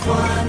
100.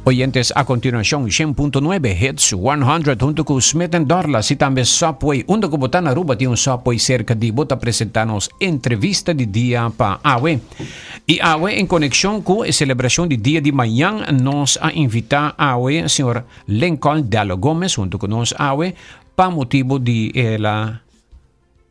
Oyentes, a continuacion 100.9 Hits 100 hunto cu Smith and Dorlas y tambe Subway. Unda cu bo ta na Aruba tin un Subway cerca di bo ta presenta nos entrevista di dia pa awe. Y awe en conexion cu e celebracion di dia di mañan nos a invita awe señor Lincoln Dello Gomez hunto cu nos awe pa motibo di el a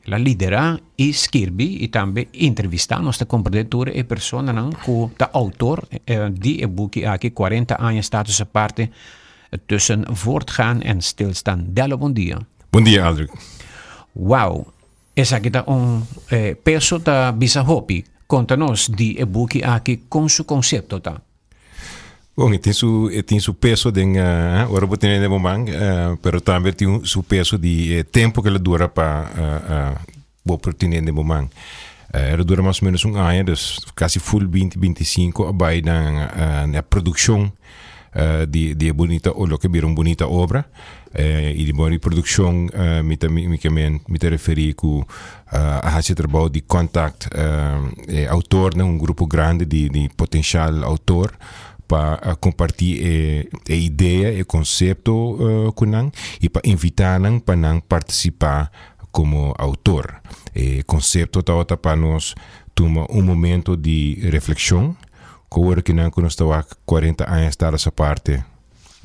el a lidera y skirbi y tambe entrevista nos ta comprende tur e personanan cu ta autor di e buki aki 40 aña status aparte tussen voortgaan en stilstaan. Dello bon dia. Bon dia Aldrich. Wow, esaki ta un peso ta bisa hopi. Conta nos di e buki aki con su concepto ta. Bon, e tin su, e tin su peso den, uh, ora bo tene den bo man, uh, pero tambe tin su peso di eh, tempo que lo dura pa uh, uh, bo por tene den bo man. Uh, lo dura mas o menos un año, dus casi full 2025 a bai dan uh, na producción uh, di, di e bonita, o lo que bira un bonita obra. Uh, y di bon di producción uh, mi ta, mi, mi, mi ta referi cu a haci trabou di contact e autornan, un grupo grandi di di potencial autor pa comparti e e idea, e concepto cu nan y pa invita nan pa nan participa como autor. E concepto tabata pa nos tuma un momento di reflexion cu ora ki nan cu nos ta wak cuarenta aña Status Aparte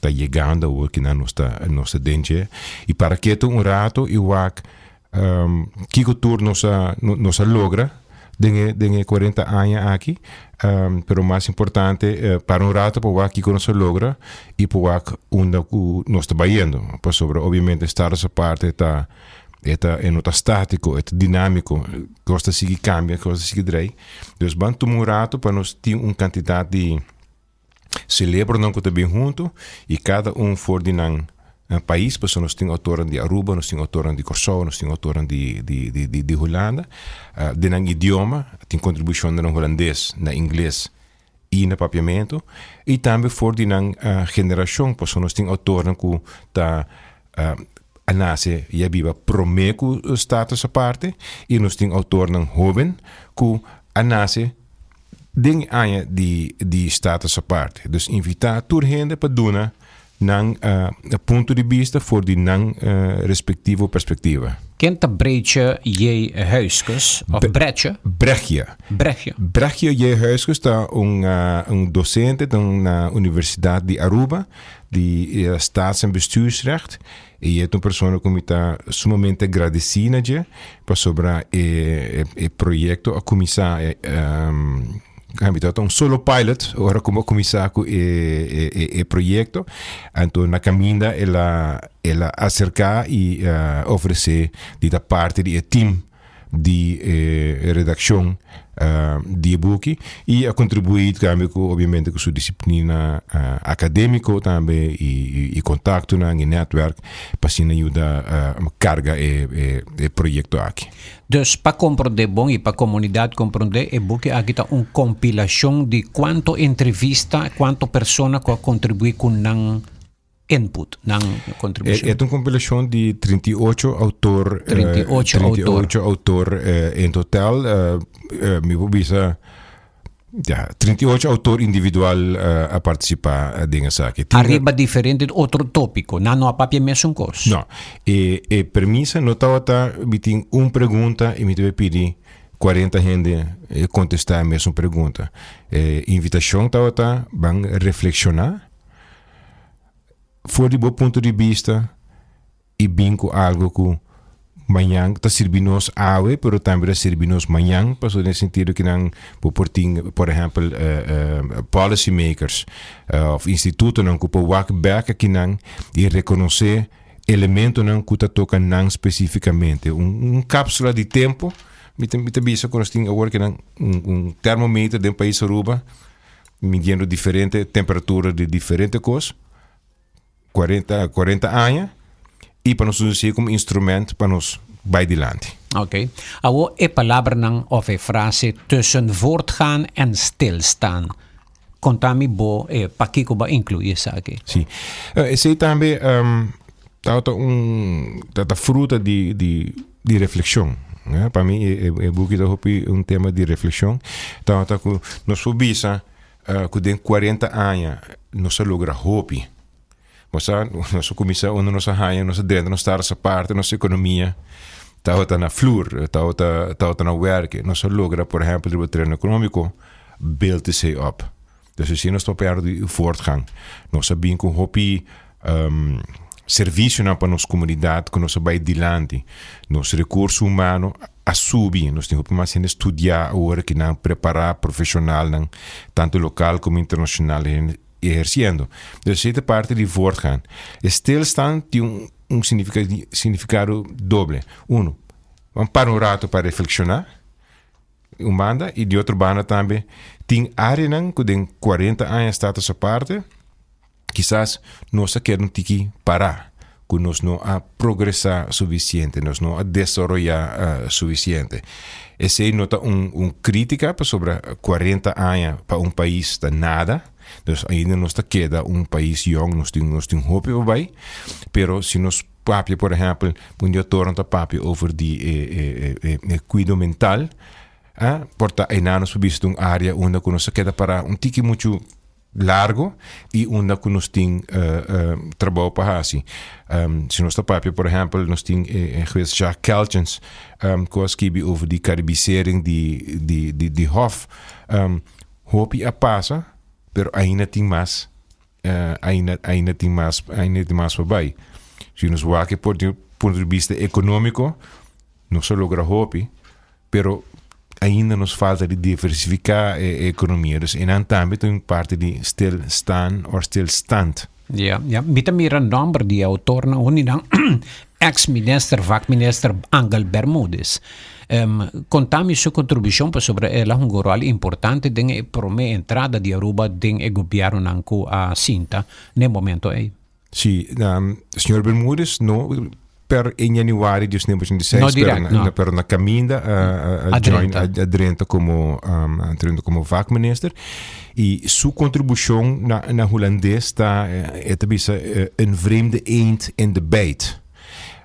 ta yegando awor ki nan nos ta nos ta den dje y para keto un rato y wak Um, kiko tur nos a, nos a logra den e, den e 40 aña aki. Um, pero mas importante, eh, para un rato pa wak kiko nos a logra y pa wak unda ku nos ta bayendo. Pasobra obviamente Status Aparte ta e ta e no ta statico, e ta dinamico. Kos ta sigui cambia, kos ta sigui drei. Dus ban tuma un rato pa nos tin un cantidad di celebronan ku ta bin huntu i kada un for di nan pais, pasobra nos tin outornan di Aruba, nos tin outornan di Kòrsou, nos tin outornan di di di di Hulanda, den nan idioma, tin kontribushon na hulandes, na ingles i na papiamentu, i tambe for di nan generashon, pasobra nos tin outornan ku ta a nase i a biba promé ku Status Aparte i nos tin outornan hóben ku a nase Den e aña di di Status Aparte. Dus invitá tur hende pa duna nan punto di bista for di nan respektivo perspektiva. Ken ta Breetje J. Huiskes of Bretje? Brechtje. Brechtje. Brechtje J. Huiskes ta un un docente na Universidad di Aruba di Staats en Bestuursrecht. I e ta un persona ku mi ta sumamente gradesí na dje pasobra e e proyekto a kuminsá mi tabata un solo pilot ora ku mi a kuminsá ku e e proyekto. Anto na kaminda el a el a aserká i ofresé di ta parti di e team di e redaccion di e buki y a contribui tambe cu obviamente cu su disciplina academico tambe y y contactonan y netwerk pa asina yuda carga e e proyecto aki. Dus pa comprende bon y pa comunidad comprende e buki aki ta un compilacion di cuanto entrevista, cuanto persona cu a contribui cu nan input, nan contribucion. E ta un compilacion di 38 autor, 38 autor. 38 autor en total. Mi por bisa, ja, 38 autor individual a participa den esaki. Tin Ariba diferente otro topico, nan no a papia mesun cos. No, e, e premisa no tabata mi tin un pregunta y mi ta bay pidi 40 hende contesta e mesun pregunta. E invitacion tabata ban reflexiona For di bo punto di bista i bin ku algo ku mañan ta sirbi nos awe, pero tambe ta sirbi nos mañan, pasobra den e sentido ku nan bo por tin, por ehèmpel, policy makers òf institutonan ku por wak bèk akinan i rekonosé. Elementonan ku ta toka nan spesífikamente. Un un kápsula di tempu, mi ta mi ta bisa ku nos tin awor kinan un un termometer den pais Aruba midiendo diferente temperatura di diferente kos, 40 40 aña, i pa nos usa esei komo instrument pa nos bai dilanti. Oké. Awor e palabranan òf e frase tussen voortgaan en stilstaan. Konta mi bo e pakiko bo a inkluí esaki. Sí. Esei tambe tabata un tabata fruta di di di reflekshon. Pa mi e e buki ta hopi un tema di reflekshon. Tabata ku nos por bisa ku den kuarenta aña nos a logra hopi. Bo sa, nos a kuminsá unda nos a haña, nos a drenta nos start aparte, nos ekonomia tabata na flur, tabata tabata na wèrk. Nos a logra, por ehèmpel, riba tereno ekonómiko, build esei op. Dus asina nos ta papia di voortgang. Nos a bin ku hopi servisionan pa nos komunidat ku nos a bai dilanti. Nos rekurso humano a subi, nos tin hopi mas hende studiá awor ki nan prepará, profeshonalnan, tantu lokal komo internashonal. Eherciendo. Dus esei ta parti di voortgaan. E stilstaan tin un, un significa, significado doble. Uno, ban para un rato pa reflexiona, un banda, y di otro banda tambe tin areanan cu den 40 aña status aparte, kisas nos a keda un tiki para, cu nos no a progresa suficiente, nos no a desaroya suficiente. Esei no ta un, un critica pasobra 40 aña pa un pais ta nada. Dus ainda nos ta keda un pais yong, nos tin, nos tin hopi pa bai. Pero si nos papia, por ehempel, un di autornan ta papia over di e, e, e, e cuido mental, ah, por ta einan nos por bisa un area unda cu nos ta keda para un tiki mucho largo y unda cu nos tin trabou pa haci. Si nos ta papia, por ehempel, nos tin e huez Jacques Keltjens cu a skibi over di caribisering di, di, di, di hof. Hopi a pasa, pero ainda tin mas, ainda, ainda tin mas, ainda tin mas pa bai. Si nos wak por di punto di bista economico, nos a logra hopi, Pero ainda nos falta di diversifica e economia. Dus enan tambe ta un parti di stilstaan or stilstand. Ja, ja. Mi ta mira nomber di e autornan, un di nan ex-minister, vakminister Angel Bermudez. Um, konta mi su kontribushon pasobra el a hunga un ròl importante den e promé entrada di Aruba den e gobièrnunan ku a sinta n'e momento ei. Sí, um, señor Bermudez no per in januari 1986, No direct, pero, na, no. pero na caminda a, a, a join, a, a drenta como, um, a drenta como vakminister. Y su contribución na, na holandés ta, eh, eta bisa, eh, een vreemde eend in de bijt.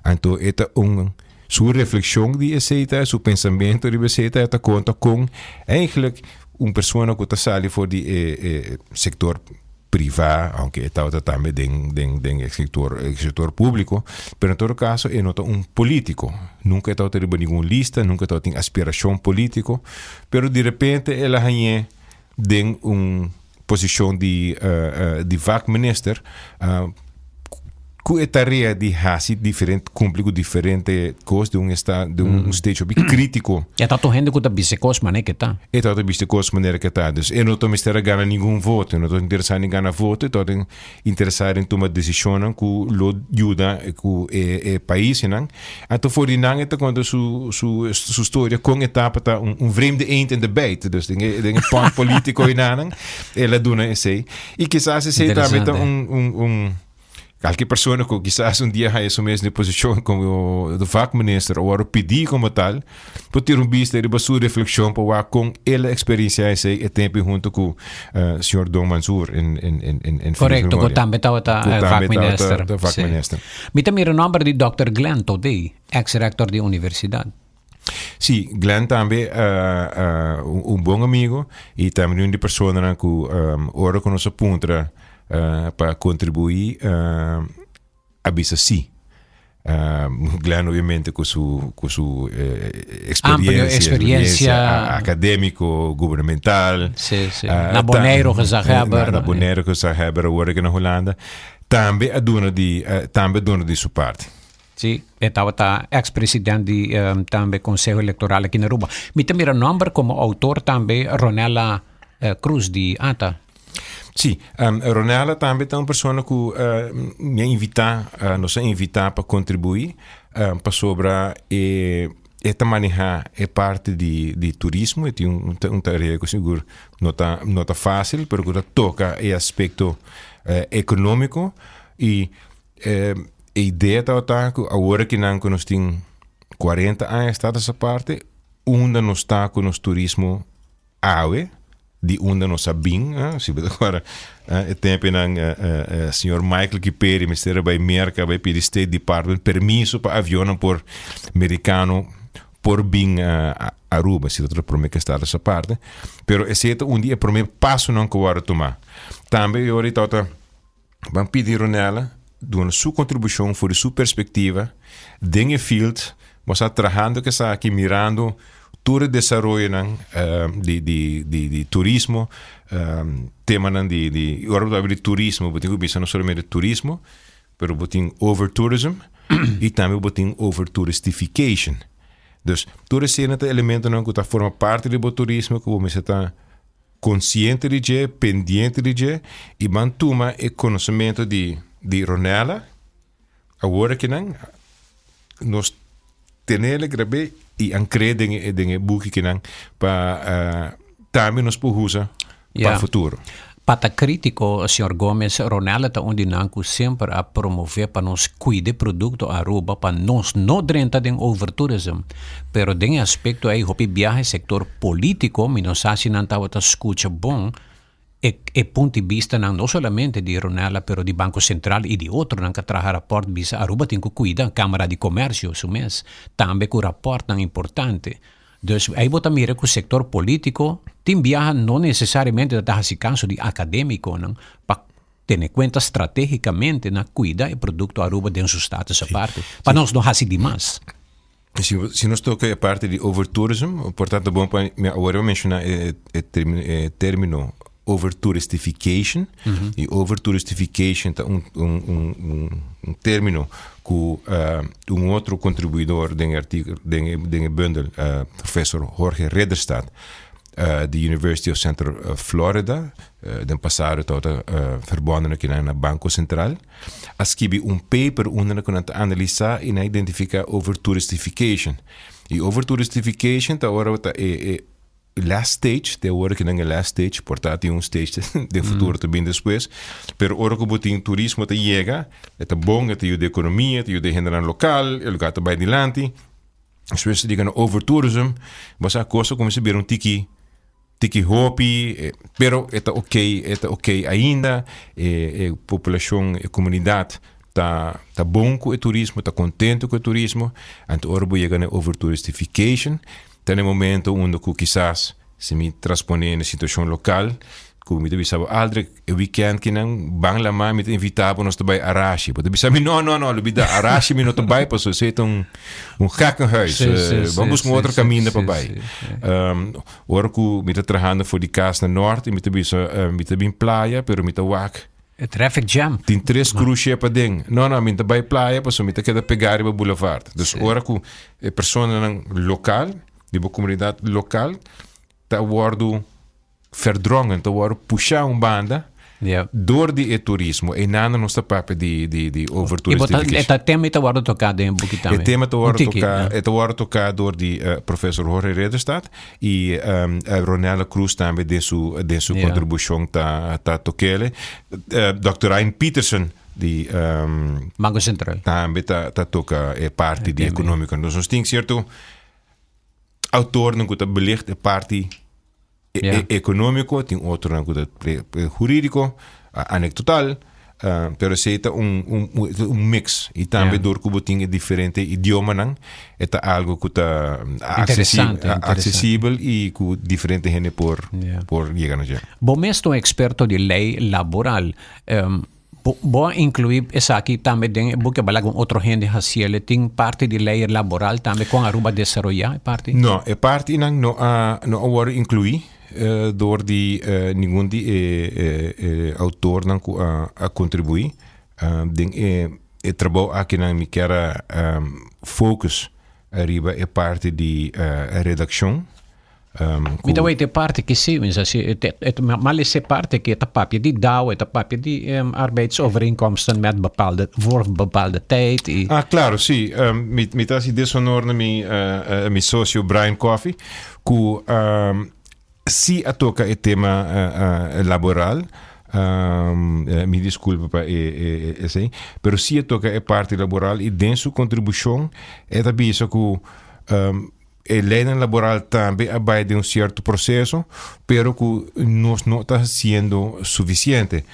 Anto, eta un, su reflexión di esei ta, su pensamiento riba esei ta, eta conta con eigenlijk un persona cu ta sali voor di eh, eh, sector privá, aunke e tabata tambe den den den e sector e sector público, pero en todo caso e no ta un político. Nunca e tabata riba ningun lista, nunca e tabatin aspiracion político, pero di repente el a hañ'é den un posicion di di vakminister ku e tarea di hasi diferente, kumpli ku diferente kos den un esta den un stage hopi krítiko. E ta tur hende ku ta bisa kos manera ke ta. E ta bisa kos manera ke ta. Dus e no ta mester a gana ningun voto, e no ta interesá den gana voto, e ta interesá den tuma desishonnan ku lo yuda ku e e paisnan. Anto for di nan e ta konta su su su storia kon e tabata un un vreemde eend in de bijt. Dus den e den e pond polítiko enanan el a duna esei. I kisas esei tambe ta un un un Kalke persona ku kisas un dia haya su mes den posishon komo de vakminister o wòrdu pidí komo tal, por tira un bista riba su reflekshon pa wak kon el a eksperensiá esei e tempu huntu ku señor Don Mansur en en en en en Korekto, ku tambe tabata vakminister. Vakminister. Mi ta mira nòmber di dòkter Glenn Todé, eks rektor di universidat. Sí, Glenn tambe un bon amigo y tambe un di personanan cu ora cu nos a puntra pa contribui a bisa sí. Glenn obviamente cu su cu su experiencia, experiencia academico, gubernamental. Sí, sí. Na Boneiru gezaghebber. Na Boneiru gezaghebber, awor aki na Hulanda. Tambe a duna di tambe a duna di su parti. Sí, e tabata ex president di tambe Conseho Electoral aki na Aruba. Mi ta mira nomber como autor tambe Ronella Cruz di ata. Sí, um, Ronella tambe ta un persona ku uh, mi a invitá, uh, nos a invitá pa kontribuí, um, pasobra e e ta manehá e parti di, di turismo, e tin un, un tarea ku sigur no ta, no ta fásil, pero ku ta toka e aspekto uh, ekonómiko i eh, e idea tabata ku awor akinan ku nos tin 40 aña status aparte, unda nos ta ku nos turismo Awe, di unda nos a bin, si bo ta kòrda e tempunan señor Michael Kiperi mester a bai Merka bai pidi State Department permiso pa avionnan por merikano por bin Aruba, si ta promé ku Estados Aparte. Pero esei ta un di e promé pasonan ku wòrdu tumá. Tambe e ora ei tabata Ban pidi Ronella duna su kontribushon for di su perspektiva den e field. Bo sa trahando ku esaki, mirando tur e desaroyonan di di di di turismo, temanan di di ora bo ta papia di turismo bo tin ku bisa no solamente turismo, pero bo tin overtourism i tambe bo tin overtouristification. Dus tur esei ta elementonan ku ta forma parti di bo turismo ku bo mester ta Konsiente di dje, pendiente di dje i ban tuma e konosementu di di Ronella awor akinan nos tenele grab'é i ankr'é den e den e buki kinan pa tambe nos por usa pa futuro. Pa ta krítiko, señor Gomez, Ronella ta un di nan ku semper a promové pa nos kuida e produkto Aruba pa nos no drenta den overtourism. Pero den e aspekto ei hopi biaha e sektor polítiko, mi no sa si nan tabata skucha bon e e punto di bistanan no solamente di Ronella pero di Banko Sentral i di otronan ku a traha rapòrt bisa Aruba tin ku kuida Kámara di Komèrsio su mes tambe ku rapòrtnan importante. Dus ei bo ta mira ku sektor polítiko tin biaha no nesesariamente ta ta hasi kaso di akadémikonan pa tene kuenta stratégikamente na kuida e produkto Aruba den su status aparte pa nos no hasi dimas. Si, si nos toca e parte di overtourism, por tanto bon pa mi awor a menciona e, e, e termino overtouristification. Mm -hmm. Y overtouristification ta un, un, un, un, un termino ku uh, un otro contribuidor den artikel den, den e bundel, uh, professor Jorge Ridderstad, uh, di University of Central Florida, uh, den pasado tabata uh, verbonden aki na Banco Central. A skibi un paper unda ku nan ta analisá i nan a identifiká overtouristification. I overtouristification ta ora ta e e last stage, te ora ku nan e last stage, por ta tin un stage den futuro ta bin despues, pero ora ku bo tin turismo ta yega, e ta bon, e ta yuda ekonomia, e ta yuda e hendenan lokal, e lugar ta bai dilanti. Despues ta yega na overtourism, bo sa kos a kuminsá bira un tiki Tiki hopi, pero e ta ok, e ta ok ainda. E, e populashon, e komunidat ta, ta bon ku e turismo, ta kontento ku e turismo. Anto ora bo yega na overtouristification, ta na e momento unda ku kisas si mi trasponé na situashon lokal, ku mi ta bisa bo, Aldrich, E weekend kinan ban lama mi ta invita bo nos ta bai Arashi. Bo ta bisa mi no no no lubida Arashi mi no ta bai paso esei ta un un gekkenhuis. Sí, sí, Eh, ban sí, busca un sí, otro sí, caminda pa sí, bai. sí, sí. Ora ku mi ta trahando for di kas na Noord i mi ta bisa eh, mi ta bin playa pero mi ta wak E traffic jam. Tin tres cruce paden. No, no, mi ta bai playa paso mi ta keda pegá riba boulevard. Dus ora ku e personanan lokal, di bo komunidat lokal, ta wordu verdrongen, ta wòrdu pushá un banda Ja. dor di e turismo. Einan nos ta papia di, di, di I bo ta, overtouristification. e ta tema ta wòrdu toká den e buki tambe. E tema ta Un wòrdu tiki, toká, ja. e ta wòrdu toká dor di eh, professor Jorge Ridderstad i ehm, eh, Ronella Cruz tambe den su, den su Ja. kontribushon ta, ta tokele. Eh, Dr. Ryan Peterson di ehm, Banko Sentral. tambe ta, ta toka e parti di tema. ekonómiko. Dus nos tin sierto autornan ku ta belicht e parti e, Ja. e, ekonómiko, tin otronan ku ta pre- pre- hurídiko, anekdotal, ah, pero esei ta un, un, un, un mix. I tambe Ja. dor ku bo tin e diferente idiomanan, e ta algo ku ta Interesante, interesante. aksesibel i ku diferente hende por, Ja. por yega na dje. Bo mes ta un eksperto di lei laboral. Em, Bo bo a inclui esaki tambe den e buki bala con otro hende haciele? Tin parti di ley laboral tambe con Aruba desaroya e parti? No, e partinan no a no a wòrdu inkluí dor di ningun di e e outornan ku a a kontribuí. Den e e trabou akinan mi kier a focus riba e parti di redakshon. Mi ta weten e parti ki si, mi sa si e mal is e parti ki e ta papia di dao, e ta papia di arbeidsovereenkomsten met bepaalde, voor bepaalde tijd. I. Ah, claro, si. Mi, mi ta hasi deshonor na mi, mi socio Brian Coffey, ku si a toka e tema laboral. Mi disculpa pa e, e, esei. Pero si a toka e parti laboral i den su kontribushon e ta bisa ku E leynan laboral tambe a bai den un cierto proceso, pero cu nos no ta haciendo suficiente.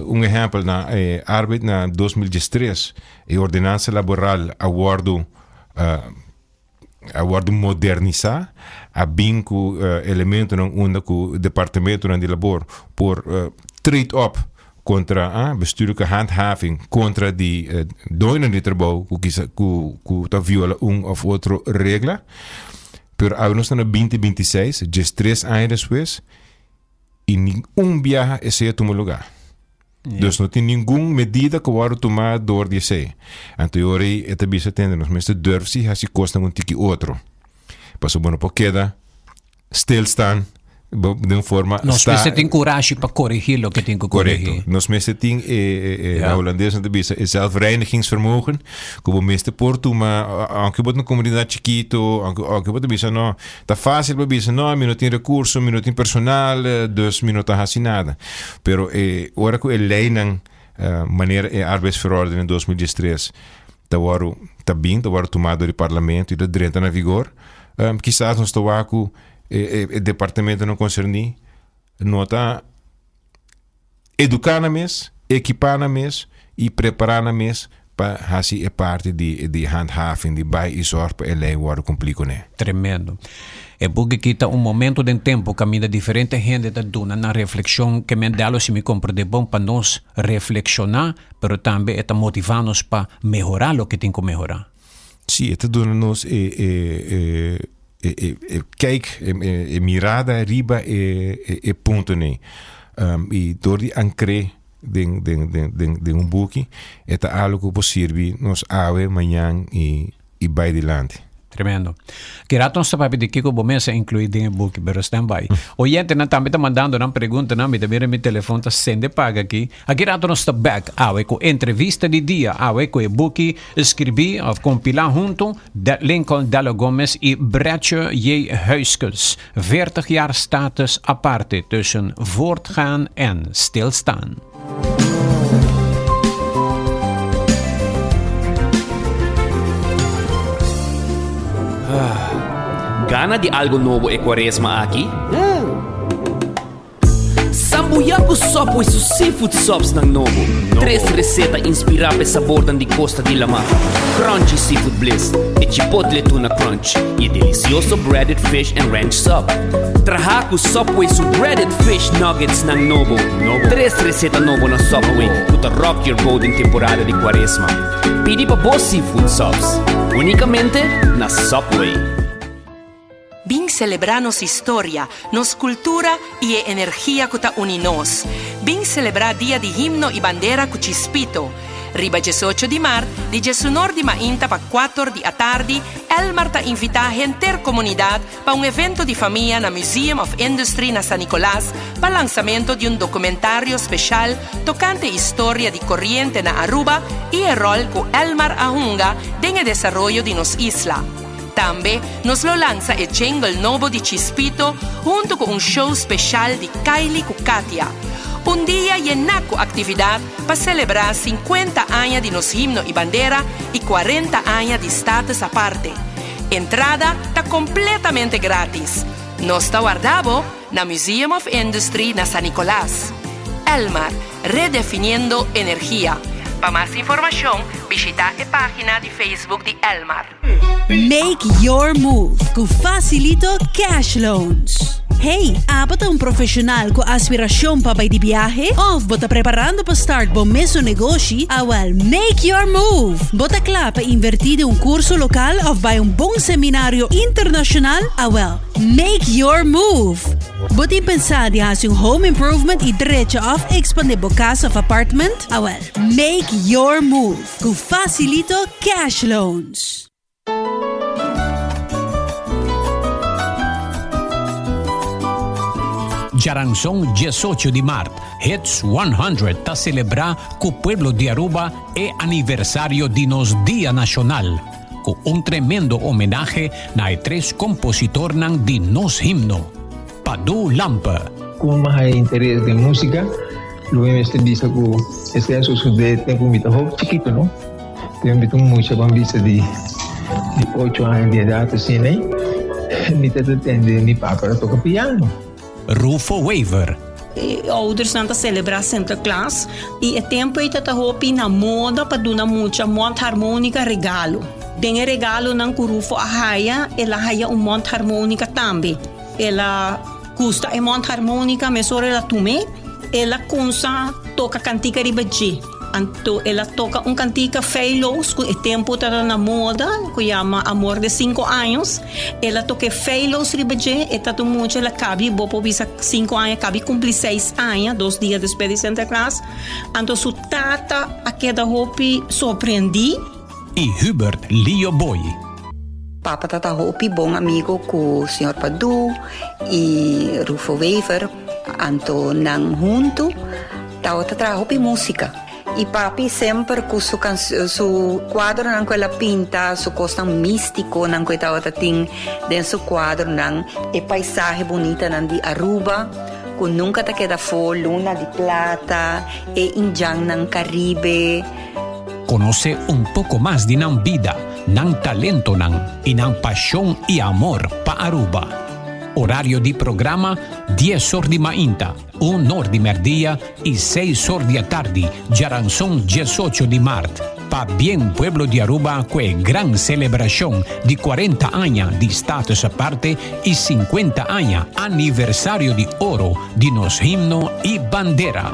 Un ehempel, na e arbeid na 2013, e ordenanza laboral a wordo a wordo modernisa, a bin cu elementonan unda cu departamentonan di labor por treed op Kontra a bestuurlijke handhaving kontra di doñonan di trabou ku kisa ku ku ta viola un of otro regla. Pero awe nos ta na binti binti seis, djes tres aña despues, i ningun biaha esei a tuma lugá. Dus no tin ningun medida ku wòrdu tumá dor di esei. Anto e ora ei e ta bisa tende nos mester durf si hasi kosnan un tiki otro. Pasobra bo no por keda stilstaan den un forma Nos sta mester tin kurashi pa korigí loke tin ku korigí. Korekto. Nos mester tin e, e, e, Ja. na holandes nan ta bisa e zelfreinigingsvermogen, ku bo mester por tuma, aunke bo ta un komunidat chikito, aunke, aunke bo ta bisa no, ta fásil pa bisa no, mi no tin rekurso, mi no tin personal, eh, dus mi no ta hasi nada. Pero e ora ku e leinan, eh, manera e arbeidsverordening 2013 ta wòrdu, ta bin, ta wòrdu tumá dor di parlamento i ta drenta na vigor, Kisas nos ta wak ku e departamentonan konserní no ta eduká nan mes, ekipá nan mes i prepará nan mes pa hasi e parti di di handhaving, di bai i sòrg pa e lei wòrdu kumplí kuné. Tremendo. E buki aki ta un momento den tempu kaminda diferente hende ta duna nan reflekshon ke men dalo si mi komprendé bon pa nos reflekshoná pero tambe e ta motivá nos pa mehorá loke tin ku mehorá. Sí, e ta duna nos e, e, e, e, e, e kijk, e, e, e mirada riba e, e, e puntonan. Um, i door di ankr'é den, den, den, den, den un buki, e ta algo ku por sirbi nos awe, mañan i, i bai dilanti. Tremendo. Ki rato nos ta papia di kiko bo mes a inclui den e buki, pero stand by. Oyentenan tambe ta mandando nan preguntanan, mi ta mira mi telefon ta sende paga aki. Aki rato nos ta back awe ku entrevista di dia, awe ku e buki Skirbí òf kompilá huntu Lincoln Dello Gomez i Bregje J. Huyskens, Veertig jaar status aparte tussen voortgaan en stilstaan. Gana di algo nobo e cuaresma aki? Sambuya ku Subway su seafood subsnan nobo. Tres reseta inspirá pa e sabornan di kosta di lamá, Crunchy Seafood Bliss, e Chipotle Tuna Crunch i e delisioso Breaded Fish and Ranch Sub. Traha ku Subway su Breaded Fish Nuggetsnan nobo. Tres reseta nobo na Subway ku ta rock your boat den temporada di kuaresma. Pidi pa bo seafood subs únikamente na Subway. Bin selebrá nos historia, nos kultura i e energia ku ta uni nos. Bin selebrá Dia di Himno i Bandera ku Chispito. Riba diesocho di mart, di diesunor di mainta pa kuator di atardi, Elmar ta invitá henter komunidat pa un evento di famia na Museum of Industry na San Nicolas pa lansamento di un dokumentario speshal tokante historia di koriente na Aruba i e ròl ku Elmar a hunga den e desaroyo di nos isla. Tambe nos lo lansa e jingle nobo di Chispito hunto ku un show speshal di Kylie ku Katia. Un dia yená ku aktividat pa selebrá sinkuenta aña di nos himno i bandera i kuarenta aña di Status Aparte. Entrada ta kompletamente grátis. Nos ta warda bo na Museum of Industry na San Nicolas. Elmar, redefiniendo energia. Pa mas informashon bishitá e página di Facebook di Elmar. Make your move ku Facilito Cash Loans. Hey, abo ta un profesional ku aspiracion pa bai di biahe? Of bo ta preparando pa start bo mesun negoshi? Awel, make your move! Bo ta kla pa inverti den un curso local of bai un bon seminario internacional? Awel, make your move! Bo tin pensa di hasi un home improvement y drecha of expande bo cas of apartment? Awel, make your move! Ku Facilito Cash Loans. Djaranson 18 di mart, Hits 100 ta celebra cu pueblo di Aruba e aniversario di nos Dia Nacional, cu un tremendo homenahe na e tres compositornan di nos himno, Padu Lampe, Con mi a haya interes den musica? Lo mi mester bisa cu esei a sucede tempo mi ta hopi chikito, no? Tempo mi ta un mucha ban bisa di di ocho aña di edad asina ei, mi ta ta tende mi papa ta toca piano. Rufo Wever. E oudersnan ta selebrá Sinterklaas i e tempu ei ta ta hopi na moda pa duna mucha mondharmonica regalo. Den e regalonan ku Rufo a haya, el a haya un mondharmonica tambe. El a gusta e mondharmonica, mesora el a tum'é, el a kumsa toka kantika riba dje. Anto el a toka un kantika feilous ku e tempu tabata na moda ku yama Amor de Cinco Años. El a toka e feilous riba dje, e tatu mucha el a kabi, bo por bisa sinku aña, kabi kumpli seis aña, dos dia despues di Sinterklaas. Anto su tata a keda hopi sorprendí. I Hubert Lio Boy. Papa ta ta hopi bon amigo ku señor Padu i Rufo Wever, anto nan huntu tabata traha hopi músika. I papi semper ku su su kuadronan ku el a pinta, su kosnan místikonan ku e tabata tin den su kuadronan, e paisahe bunitanan di Aruba ku nunka ta keda afó, luna di plata, e indjannan Karibe. Konosé un poko mas di nan bida, nan talentonan i nan pashon i amor pa Aruba. Orario di programa, dies or di mainta, un or di merdia i seis or di atardi, djaranson diesocho di mart. Pabien pueblo di Aruba ku e gran selebrashon di kuarenta aña di Status Aparte i sinkuenta aña aniversario di oro di nos himno i bandera.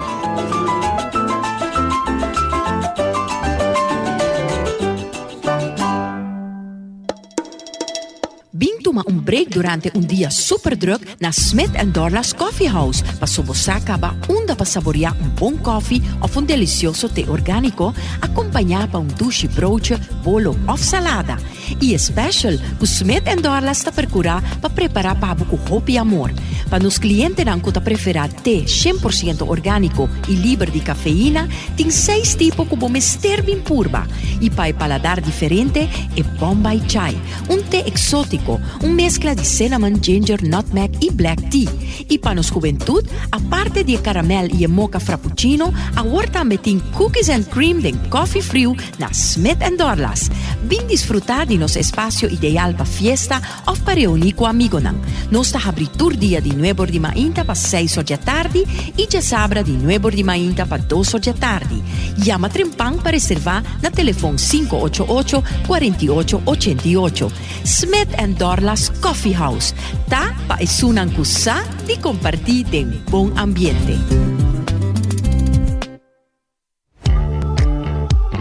Bin tuma un break durante un dia super druk na Smith and Dorlas Coffee House paso bo sa caba unda pa saborea un bon koffie of un delicioso te organico acompaña pa un dushi broodje, bolo of salada. I e special ku Smith and Dorlas ta perkurá pa prepará pa bo ku hopi amor. Pa nos klientenan ku ta preferá te 100% orgániko i liber di kafeina, tin seis tipo ku bo mester bin purba. I pa e paladar diferente, e Bombay Chai, un te eksótiko, un meskla di cinnamon, ginger, nutmeg i black tea. I pa nos hubentut, aparte di e karamèl i e moka frappuccino, awor tambe tin cookies and cream den kòfi friu Na Smith and Dorlas, bin disfrutá di nos espasio ideal pa fiesta òf pa reuní ku amigonan. Nos ta habrí tur dia di nuebor di mainta pa seis or djatardi i djasabra di nuebor di mainta pa dos or djatardi. Yama trempan pa reservá na telefon 588 48 88. Smith and Dorlas Coffee House ta pa esunnan ku sa di kompartí den bon ambiente.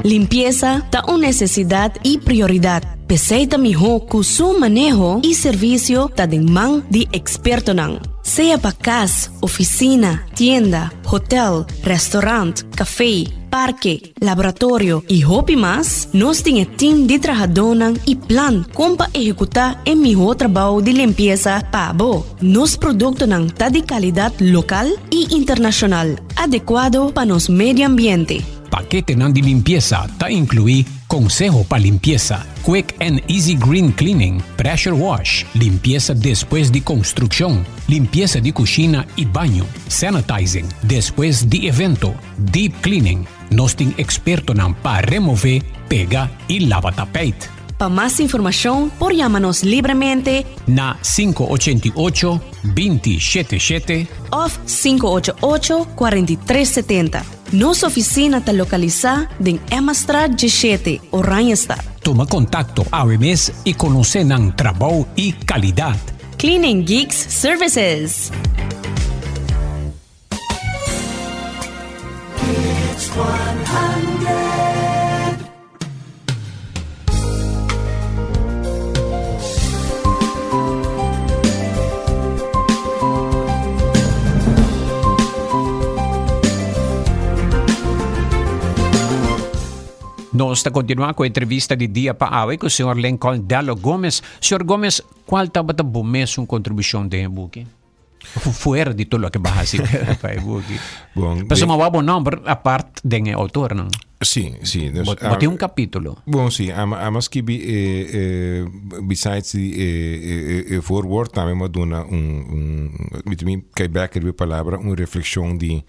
Limpiesa ta un nesesidat i prioridat. P'esei ta mihó ku su maneho i servisio ta den man di ekspertonan. Sea pa kas, ofisina, tienda, hotel, restaurant, kafé, parke, laboratorio i hopi mas, nos tin e tim di trahadónan i plan kon pa ehekutá e mihó trabou di limpiesa pa bo. Nos produktonan ta di kalidat lokal i internashonal. Adekuado pa nos medio ambiente. Paketenan di limpiesa ta inkluí konseho pa limpiesa, quick and easy green cleaning, pressure wash, limpiesa despues di konstrukshon, limpiesa di kushina i baño, sanitizing despues di evento, deep cleaning. Nos tin ekspertonan pa remové, pega i laba tapijt. Pa mas informashon por yama nos libremente na 588 20 77 òf 588 43 70. Nos ofisina ta lokalisá den Emmastraat 17, Oranjestad. Tuma kontakto awe mes i konosé nan trabou i kalidat. Cleaning Geeks Services. Nos ta continua cu entrevista di dia pa awe cu señor Lincoln Dello Gomez. Señor Gomez, cual tabata bo mesun contribucion den e buki? Fuera di tur loke bo a hasi pa e buki. Bon, Pasobra bo a bo nomber apart den e autornan. Si, si. Dus, Bo, bo tin un capítulo. Bon, si. Ama, ama skibi e, e, besides di e, e, e, e voorwoord, tambe m'a duna un, un, mi ta mi kai bek riba e palabra, un reflexion di,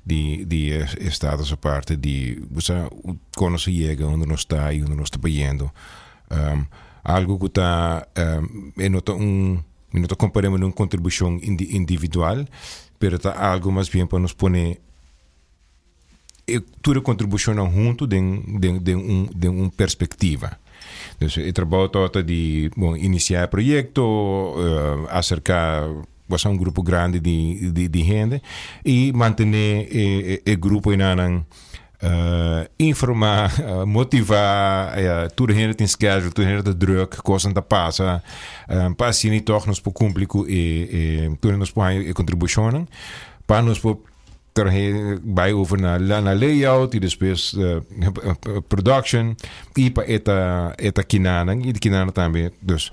di, di e, e status aparte di, bo sa, kon nos a yega, unda nos ta i unda nos ta bayendo. Um, algo ku ta, um, e no ta un, mi no ta kompar'é un kontribushon indi, individual, pero ta algo mas bien pa nos pone e tur e kontribushonnan huntu den den den un den un perspektiva. Dus e trabou tabata di bon inisiá e proyekto, aserká basa un grupo grandi di di di hende i mantené e e grupo enanan informá, motivá, tur hende tin schedule, tur hende ta druk, kosnan ta pasa, pa asina tòg nos por kumpli ku e e tur hende nos por haña e kontribushonnan pa nos por Trahe bai over na na layout y despues production y pa e ta e ta kinanan y di kinanan tambe dus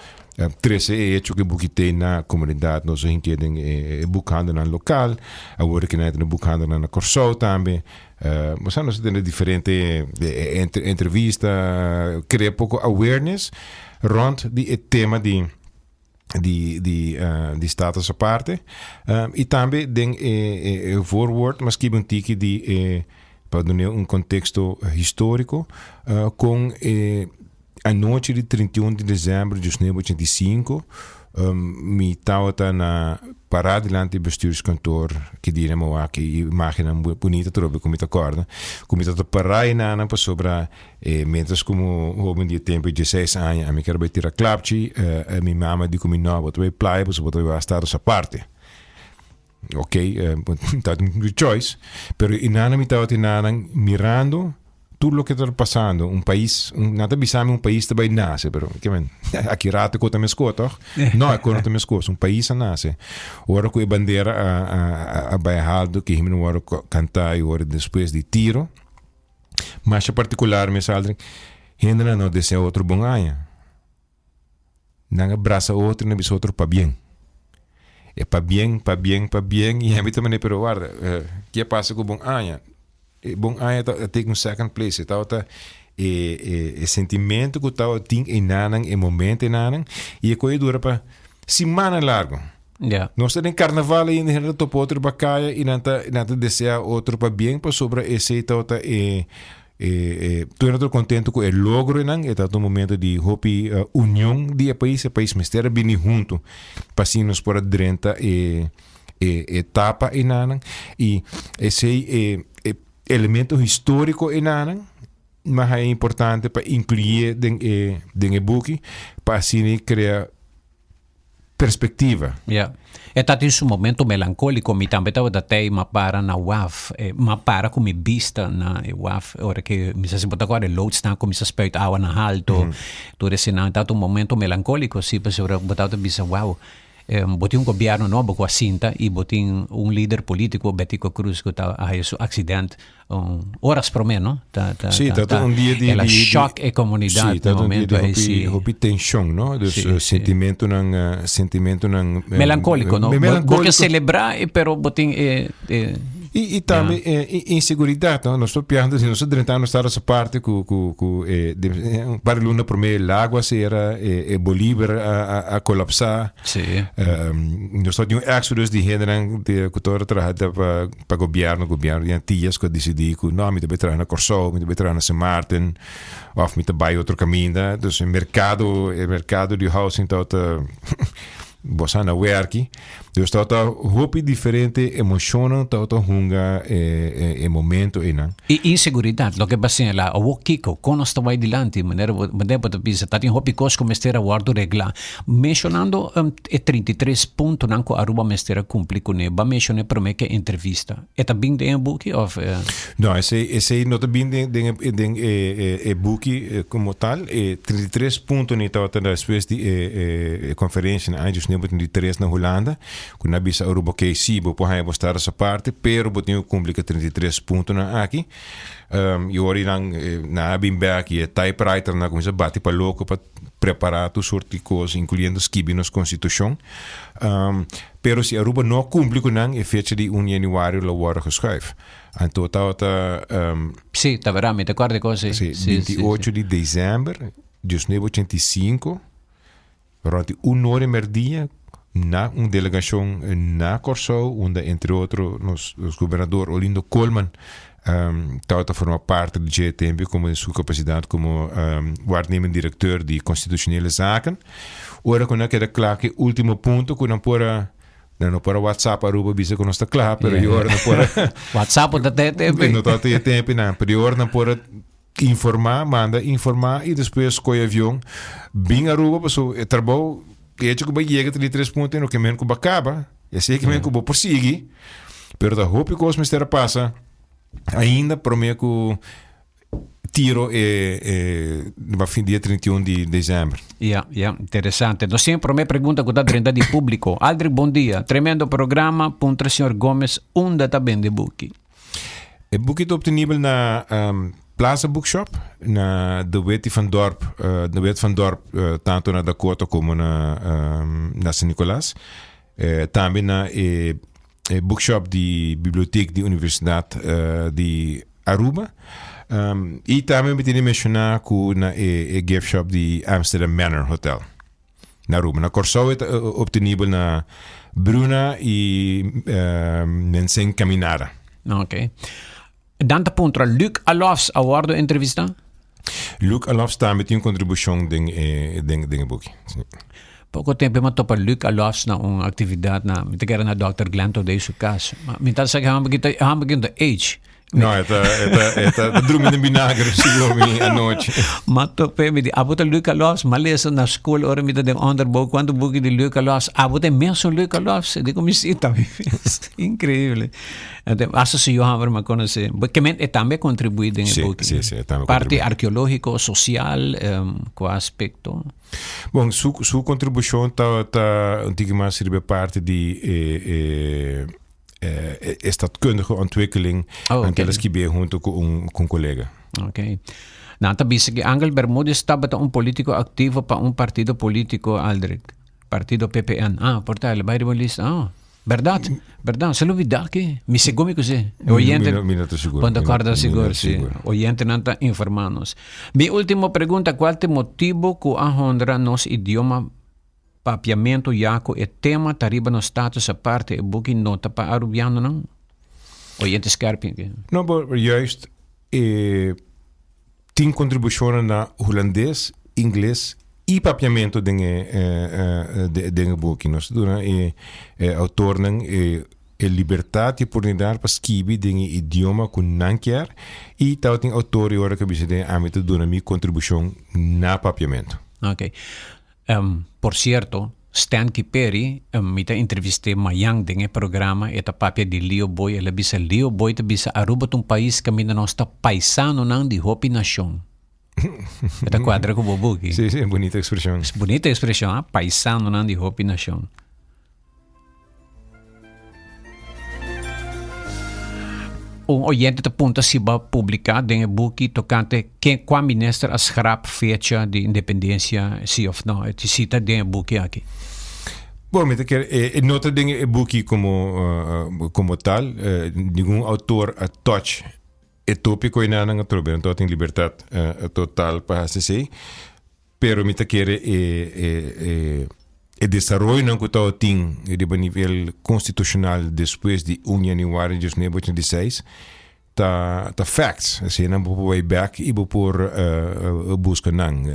trece e hecho cu e buki te na comunidad nos a hinke den e boekhandelnan local awor kinan e ta na boekhandelnan na Corsou tambe bo sa nos a tene diferente entrevista crea poco awareness rond di e tema di di di uh, di status aparte. Um, y tambe den e, e, e voorwoord, maar skibi un tiki di e, pa dune un contexto historico, uh, con e anochi di 31 di december di 1985, um, mi tawata na pará dilanti bestuurskantoor ki dia mi wak e imagennan bunita trobe ku mi ta kòrda ku mi ta pará enanan pasobra E mientras ku mi hoben di e tempu e dieseis aña ami ker bai tira klapchi, mi mama di ku mi no, bo ta bai playa pasobra bo ta bai wak status aparte. Ok, ta un choice, pero e nana mi tabata e nanan mirando tur loke tabata pasando, un pais, nan ta bisa mi un pais ta bai nase, pero ke men, aki rato ku ta meskos toch? No, e ku no ta meskos, un pais a nase. Ora ku e bandera a bai haltu, ku e himno wòrdu kantá i ora despues di tiro, Masha partikular mes Aldrin, hendenan no desea otro bon aña. Nan a brasa otro i nan bisa otro pabien. E pabien, pabien, pabien i ami ta manera pero warda, ke a pasa ku bon aña? E bon aña ta take un second place, e tabata e e e sentimento ku tabatin enanan, e momento enanan i e koe dura pa simannan largo. Ja. Nos ta den carnaval ainda, hende ta topa otro pa kaya i nan ta, nan ta desea otro pa bien pasobra esei tabata e, e, e, tur hende ta contento ku e logronan, e tabata un momento di hopi eh, union di e pais, e pais mester a bini hunto pa asina nos por a drenta e, e etapa enanan i esei e, e elemento historico enanan mas e importante pa incluye den e, den e buki pa asina crea perspectiva. Ja. E ta tin su momento melancolico. Mi tambe tabata tey, m'a para na waf. Eh, m'a para cu mi bista na e waf. Ora que mi sa si bo ta acorda, e loodsnan cuminsa spuit awa na halto. Tur eseinan. Tabata un momento melancolico, si, pasobra bo tabata bisa, wow, eh, bo tin un gobierno nobo cu a sinta y bo tin un lider politico, Betico Croes, cu ta a haya su accident. Un horas promé, no? Ta, ta, sí, ta, ta, un dia di, el a shock e comunidad sí, ta un dia di hopi, sí. hopi tensión, no? Dus sí, uh, sentimentonan, uh, sentimentonan eh, melancólico, no? Melancólico. Bo ke celebra, pero bo tin eh, eh, Y, y tambe yeah. eh, inseguridad, no? Nos piando, si nos drentando estar esa parte cu cu cu eh, de, un par de luna promé el agua sera, eh, eh, Bolívar a, a, a colapsar. Sí. Um, nos tin un exodus di hendenan de cu todo traha pa Pa gobierno, gobierno di Antillas ku a disidí ku no, mi ta bai traha na Kòrsou, mi ta bai traha na Sint Maarten òf mi ta bai otro kaminda. Dus e merkado, e merkado di housing tabata bo sa na wèrki. Dus tabata hopi diferente emoshonnan tabata hunga e e momento einan. E inseguridat, loke bo a señalá, awor kiko? Kon nos ta bai dilanti? Manera bo manera bo ta bisa, ta tin hopi kos ku mester a wòrdu reglá. Menshonando e 33 puntonan ku Aruba mester a kumpli kuné, bo a menshoná e promé ku e entrevista. E ta bin den e buki òf? No, esei esei no ta bin den den e den e e buki komo tal. E 33 puntonan tabata despues di e e konferensia na aña 1933 na Hulanda, ku nan a bisa Aruba, okey, si, bo por haña bo status aparte, pero bo tin ku kumpli ku e 33 puntonan aki. I ora nan nan a bin bek i e typewriternan a kuminsá bati pa loko pa prepará tur sort di kos, inkluyendo skibi nos konstitushon. Pero si Aruba no cumpli cu nan, e fecha di 1 januari lo wordo geschuif. Anto tabata... Um, sí, ta verdad, mi te acuerdo così. Sí, 28 sí, sí. di december, 1985, rond di un ora merdia, na un delegacion na Corsou, unda entre otro nos, nos gobernador Olindo Koolman um, tabata forma parte di dje tempo como in su capacidad como um, waarnemend directeur di constitutionele zaken. Ora cu nan keda cla cu e ultimo punto cu nan por a nan no por a WhatsApp Aruba bisa cu nos ta cla, pero yeah. ora nan por a WhatsApp ta te tempo. No ta te tempo nan, pero ora nan por a informa, manda informa y despues coy avion bin Aruba paso e trabou e hecho cu bo yega te di tres punto no ke men cu bo caba, e si ke men cu bo por sigui, pero ta hopi cos mester a pasa ainda prome cu tiro e, e ba fin dia 31 di december. Ja, ja, interesante. Nos tin prome pregunta cu ta drenta di publico. Aldrich, bon dia. Tremendo programa. Puntra señor Gomez unda ta bende buki. E buki ta obtenibel na um, Plaza Bookshop, na De Wet van Dorp, uh, De Wet van Dorp, uh, tanto na Dakota como na, um, na San Nicolas. Eh, tambe na e, e bookshop di Bibliotheek di Universidad uh, di Aruba. Um, y tambe mi tiene menciona ku na e, e gift shop di Amsterdam Manor Hotel. Na Aruba. Na Kòrsou e ta obtenibel na Bruna i Mensen Caminada. Ok. Dan ta puntra, Luc Alofs a wordo entrevista? Luc Alofs tambe tin un kontribushon den e den den e buki. Si. Poko tempu mi a topa Luc Alofs na un aktividat na, mi ta kere na Dòkter Glenn Thodé su kas. Ma mi ta sa ku e hòmber ta, e hòmber ta age. No, e ta, e ta, e ta drumi den vinagre sigur mi anochi. Ma tope mi di, abo ta Luc Alofs? Ma lesa na school ora mi ta den onderbouw cuanto buki di Luc Alofs. Abo ta e mesun Luc Alofs? E di cu mi si, ta mi mes. Increíble. Hasta su Johan mi a conoce. Ke men e tambe a contribui den e buki. Si, si, e tambe a Parte arqueologico, social, um, cua aspecto? Bon, su, su contribucion ta, ta un tiki mas riba e parte di e, e, eh, e stadkundige ontwikkeling. Oh, oké. Anto el a skib'é hunto ku un, ku un kolega. Ok. Nan ta bisa ku Angel Bermudez tabata un politico activo pa un partido politico, Aldrich. Partido PPN. Ah, por ta, el a bai riba un lista. Ah, berdad, berdad. Se lo bida aki. Mi segun mi ku si. Mi no- Oyente, mi no- mi no ta sigur. Bon ta Mi no- korda mi no sigur, ta si. sigur. Oyentenan ta informa nos. Mi ultimo pregunta, kual ta e motibo ku a honra nos idioma Papiamentu ya ku e tema ta riba nos status aparte e buki no ta pa Arubianonan? Oyente skerpi aki. No, pero juist e tin kontribushonnan na Hulandes, Ingles i Papiamentu den e den e buki. Nos ta duna e outornan e e libertat i oportunidat pa skibi den e idioma ku nan kier i tabatin outor e ora ku a bisa den ami ta duna mi kontribushon na Papiamentu. Ok. Por cierto, Stanky Perry, mi ta entrevist'é mayan den e programa, e ta papia di Leo Boy, el a bisa, Leo Boy ta bisa Aruba ta un pais caminda nos ta paisanonan di hopi nacion. E ta cuadra cu bo buki. Sí, sí, bunita expresion. Bunita expresion, ha? Paisanonan di hopi nacion. Un oyente ta punta si bo a publica den e buki tocante ken cua minister a schrap fecha di independencia si of no. E si ta den e buki aki. Bon, mi ta kere e no ta den e buki como como tal. Ningun autor a touch e topico enanan atrobe. Nan tin libertad total pa haci esey. Pero mi ta kere e e e e desaroyonan ku tabatin riba nivel konstitushonal despues di un januari diesnuebe ochenta i seis ta ta facts. Asina nan bo por bai bek i bo por buska nan.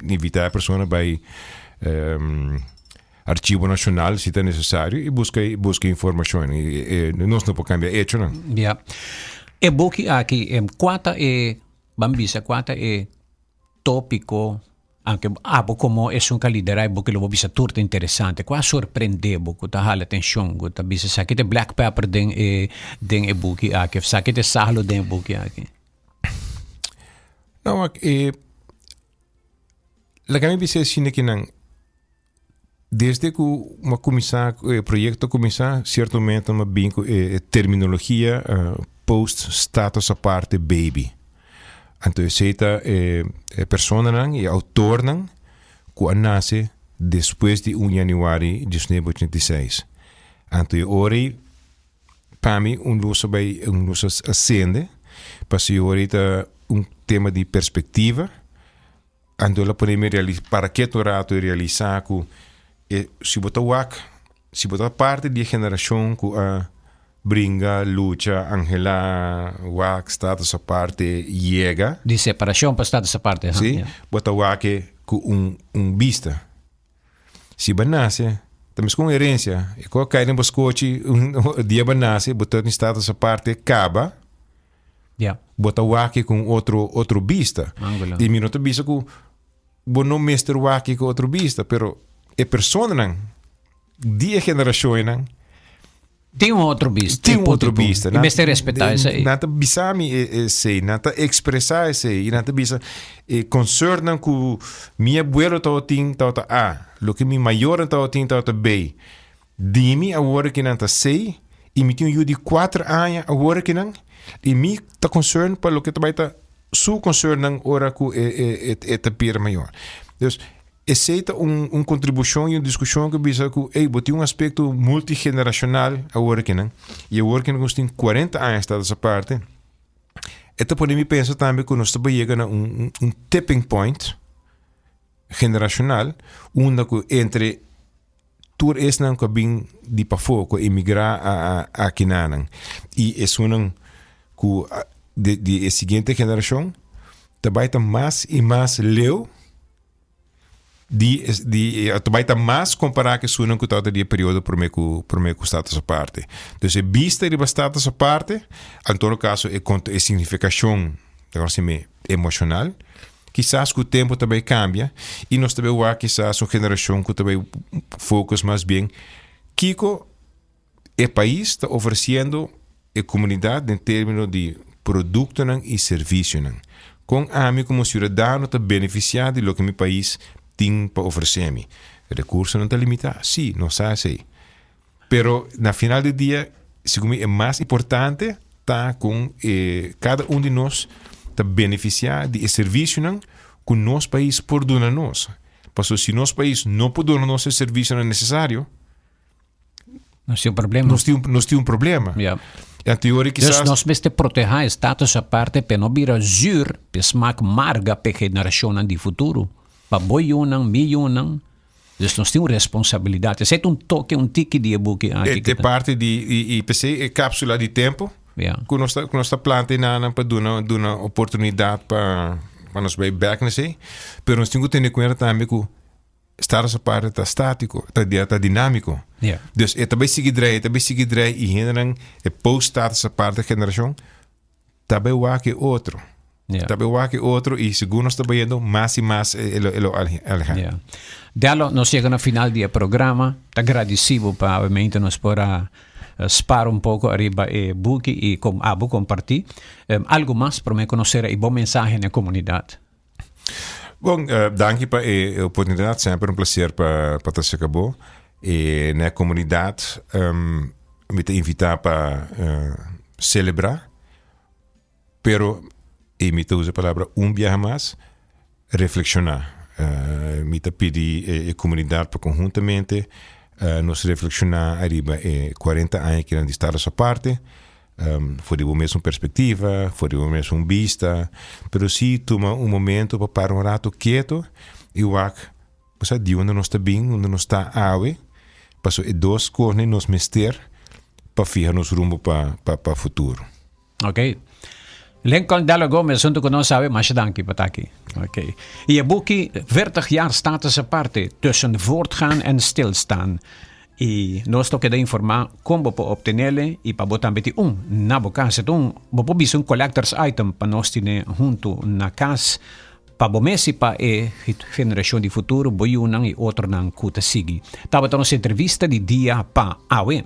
Invitá e persona bai Archivo Nashonal si ta nesesario i buska buska informashon. Nos no por kambia echonan. Ya. E buki aki, kua ta e, ban bisa, kua ta e Tópiko, Aunke abo komo esun ka liderá e buki lo bo bisa tur ta interesante. Kua a sorprendé bo ku ta hala atenshon, ku ta bisa esaki ta e black pepper den e den e buki aki òf esaki ta e salo den e buki aki? No, wak, e laga mi bisa asina ki nan desde ku mi a kuminsá ku e proyekto a kuminsá sierto momento mi a bin ku e terminologia post status aparte baby. Anto esei ta e personanan e outornan ku a nase despues di un januari diesnuebe ochenta i seis. Anto e ora ei pa mi un lus a bai un lus a sende pasobra e ora ei ta un tema di perspectiva. Anto el a pone mi realis para ketu un rato i realisá ku e si bo ta wak si bo ta parti di e generashon ku a bringa, lucha, anhelá, wak status aparte yega. Di separashon pa status aparte, ha. Sí, bo ta wak e ku un un bista. Si bo a nase ta meskos un herensia e ku a kai den bo skochi un dia bo a nase bo ta tin status aparte kaba. Ja. Bo ta wak ku un otro, otro bista. Angulo. I mi no ta bisa ku bo no mester wak ku otro bista, pero e personanan di e generashonnan Tin un otro bista. Tin un otro bista. I mester respetá esei. Nan ta bisa mi esei, nan ta ekspresá esei, i nan ta bisa e concernnan ku mi abuelo tabatin tabata A, loke mi mayornan tabatin tabata B. Di mi awor ki nan ta sei i mi tin un yu di kuater aña awor ki nan i mi ta concern pa loke ta bai ta su concernnan ora ku e e e ta bira mayor. Dus esei ta un un kontribushon i un diskushon ku bisa ku ey bo tin un aspekto multigeneracional awor ki nan i awor ki nos tin kuarenta aña status aparte e ta pone mi pensa tambe ku nos ta bai yega na un un tipping point generacional unda ku entre Tur esnan ku a bin di pafó, ku a emigrá a akinanan i esunnan ku di e siguiente generashon ta bai ta mas i mas leu di di ta bai ta mas kompará ku esunnan ku tabata di e periodo promé ku promé ku Status Aparte. Dus e bista riba Status Aparte, en todo kaso e e signifikashon emoshonal. Kisas ku tempu ta bai kambia i nos ta bai wak kisas un generashon ku ta bai focus mas bien kiko e pais ta ofresiendo e komunidat den termino di produktonan i servisionan. Kon ami komo siudadano ta benefisiá di loke mi pais tin pa ofresé mi? Rekursonan ta limitá? Sí, nos sa esei. Pero na final di dia, segun mi e mas importante ta kon e kada un di nos ta benefisiá di e servisionan ku nos pais por duna nos. Pasobra si nos pais no por duna nos e servisionan nesesario, Nos tin un problema. Nos tin, nos tin un problema. Ja. En teoria Dus kisas... nos mester protehá e status aparte p'e no bira zuur, p'e smaak marga p'e generashonnan di futuro. Pa bo yunan, mi yunan. Dus nos tin un responsabilidat. Esei ta un toke, un tiki di e buki aki. E, e parti di, i, i p'esei e kapsula di tempo Ja. ku nos ta, ku nos ta planta einan pa duna, duna oportunidat pa, pa nos bai bek na esei. Pero nos tin ku tene kuenta tambe ku status aparte ta statiko, ta, ta dinamiko. Ja. Dus e ta bai sigui drei, e ta bai sigui drei i hendenan e post status aparte generashon Ta bay wak e otro. Yeah. Ta bay wak e otro y segun nos ta bayendo mas y mas e lo, e lo aleha. Yeah. Dello, nos yega na final di e programa. Ta gradicibo pa obviamente nos por a spar un poco ariba e buki y com abo comparti. Um, algo mas prome cu nos cera y bo mensahe na e comunidad? Bon, uh, danki pa e oportunidad. Semper un placer pa, pa ta cerca bo. E na e comunidad, um, mi ta invita pa uh, celebra. Pero, y mi ta usa e palabra un biaha mas, reflexiona. Uh, mi ta pidi e, e comunidad pa conjuntamente uh, nos reflexiona ariba e 40 aña kinan di Status Aparte. Um, for di bo mesun perspectiva, for di bo mesun bista, pero si tuma un momento pa para un rato keto y wak, o sea, di unda nos ta bin, unda nos ta awe, paso e dos cosnan nos mester pa fiha nos rumbo pa, pa, pa futuro. Ok. Lincoln Dello Gomez hunto cu nos awe, masha danki pa ta aki. Ok. Y e buki 40 jaar status aparte, tussen voortgaan en stilstaan. Y nos lo keda informa con bo por obtenele y pa bo tambe tin un na bo cas. E ta un, bo por bisa un collector's item pa nos tine hunto na cas pa bo mes y pa e generacion di futuro, bo yunan y otronan cu ta sigui. Tabata nos entrevista di dia pa awe.